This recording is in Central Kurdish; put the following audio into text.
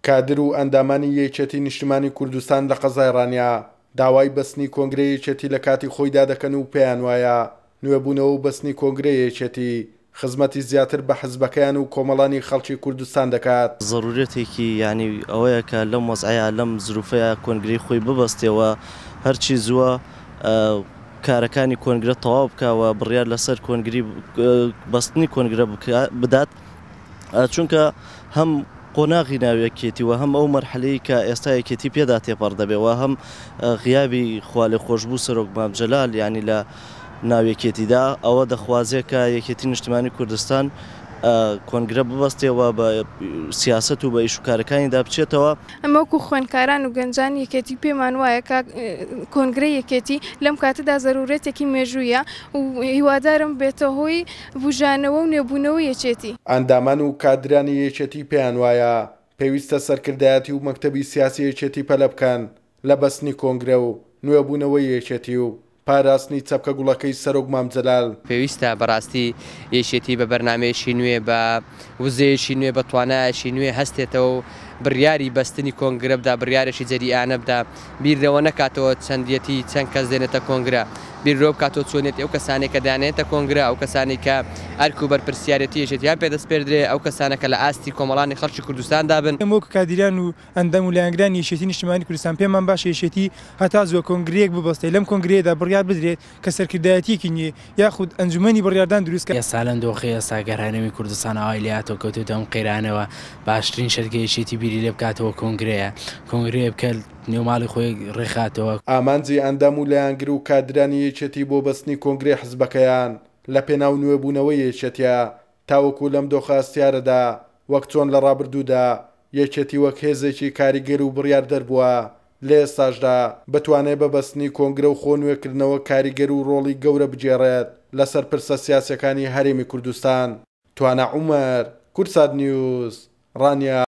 کادر و ئەندامانی یەکێتی نیشتمانی کوردستان لە قەزای ڕانیە داوای بەستنی کۆنگرەی یەکێتی لە کاتی خۆیدا دەکەن و پێیانوایە نوێبوونەوە و بەستنی کۆنگرەی یەکێتی خزمەتی زیاتر بە حزبەکەیان و کۆمەڵانی خەڵکی کوردستان دەکات. زەرورەتێکی یانی ئەوەیە کە لەم وەزعەیا لەم زروفەیا کۆنگرەی خۆی ببەستێ و هەرچی زووە کارەکانی کۆنگرە تەواو بکا و بڕیار لەسەر کۆنگری بەستنی کۆنگرە بدات چونکە هەم قۆناغی ناو یەکێتی و هەم ئەو مەرحەلەی کە ئێستا یەکێتی پێدا تێپەڕ دەبێ و هەم غیابی خوالێخۆشبوو سەرۆک مام جەلال یانی لە ناو یەکێتیدا ئەوە دەخوازێ کە یەکێتی نیشتمانی کوردستان کۆنگرە ببەستێ و بە سیاسەت و بە ئیش و کارەکانیدا بچێتەوە. ئەمە وەکو خوێندکاران و گەنجانی یەکێتی پێمان وایە کە کۆنگرەی یەکێتی لەم کاتەدا زەرورەتێکی مێژوویە و هیوادارم بێتە هۆی بوژانەوە و نوێبوونەوەی یەکێتی. ئەندامان و کادرانی یەکێتی پێیان وایە پێویستە سەرکردایەتی و مەکتەبی سیاسی یەکێتی پەلە بکەن لە بەستنی کۆنگرە و نوێبوونەوەی یەکێتی و پاراستنی چەپکە گوڵەکەی سەرۆک مام جەلال. پێویستە بەڕاستی یەکێتی بە بەرنامەیەکی نوێ، بە وزەیەکی نوێ، بە توانایەکی نوێ هەستێتەوە و بڕیاری بەستنی کۆنگرە بدا، بڕیارێکی جەریئانە بدا، بیر لەوە نەکاتەوە چەندیەتی چەند کەس دێنێتە کۆنگرە، بیر لەوە بکاتەوە چۆنیەتی ئەو کەسانەی کە دەیانهێنێتە کۆنگرە، ئەو کەسانەی کە ئەرک و بەرپرسیارێتی یەکێتییان پێ دەسپێردرێ، ئەو کەسانە کە لە ئاستی کۆمەڵانی خەڵکی کوردستاندا بن. ئێمە وەکو کادیران و ئەندام و لایەنگرانی یەکێتی نیشتمانی کوردستان پێمان باشە یەکێتی هەتا زووە کۆنگرەیەک ببەستێت، لەم کۆنگرەیەدا بڕیار بدرێت کە سەرکردایەتییەکی نوێ یاخود ئەنجومەنی بڕیاردان دروست کات. ئێستا لەم دۆخەی ئێستا گەر هەرێمی کوردستان ئاوای لێهاتەوە کەوتۆتە ئەم قەیرانەوە باشترین شت کە یەکێتی بیری لێ بکاتەوە کۆنگرەیە، کۆنگرەیە بکە نێو ماڵی خۆی ڕێکخاتەوە. ئامانجی ئەندام و لایەنگر و کادرانی یەکێتی بۆ بەستنی کۆنگرەی حزبەکەیان لە پێناو نوێبوونەوەی یەکێتیە تاوەکو لەم دۆخە هەستیارەدا وەک چۆن لە ڕابردوودا یەکێتی وەک هێزێکی کاریگەر و بڕیاردەر بووە لە ئێستاشدا بتوانێ بە بەستنی کۆنگرە و خۆ نوێکردنەوە کاریگەر و ڕۆڵی گەورە بگێڕێت لەسەر پرسە سیاسیەکانی هەرێمی کوردستان. توانا عومەر، کوردسات نیوز، ڕانیە.